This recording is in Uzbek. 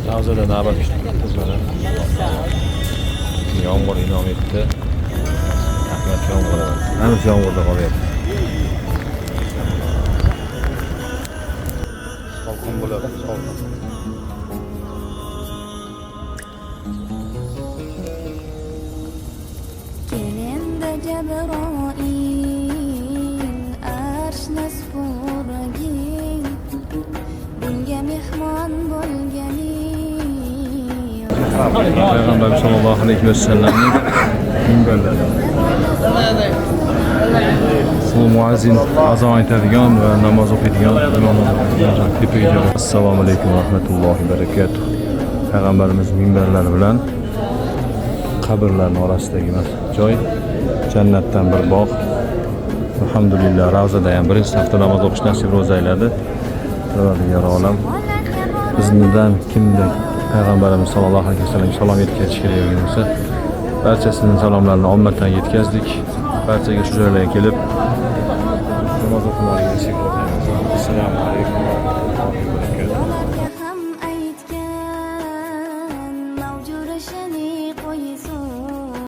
Ravzada navbat kutib turibmiz mana. Yomg'ir inom etdi. Rahmat yomg'ir. Hammasi yomg'irda qolyapti. Salqin bo'ladi, salqin. Kelindi Jabroil arshni supurgin, bunga mehmon bo'lganing. Payg'ambar sollallohu alayhi vasallamning minbarlari. Bu muazzin azon aytadigan va namoz o'qiydigan, imom o'qiydigan joy, tepaga joy. Assalomu alaykum va rahmatullohi va barakatuh. Payg'ambarimiz minbarlari bilan qabrlarning orasidagi joy jannatdan bir bog'. Alhamdulillah, Ravzada ham birinchi safda namoz o'qish nasib ro'za ayladi. Parvardigor olam bizdan kimda payg'ambarimiz sollallohu alayhi vasallam salom yetkazish kerak bo'lgan bo'lsa, barchasining salomlarini ommaddan yetkazdik. Barchaga shu joylarga kelib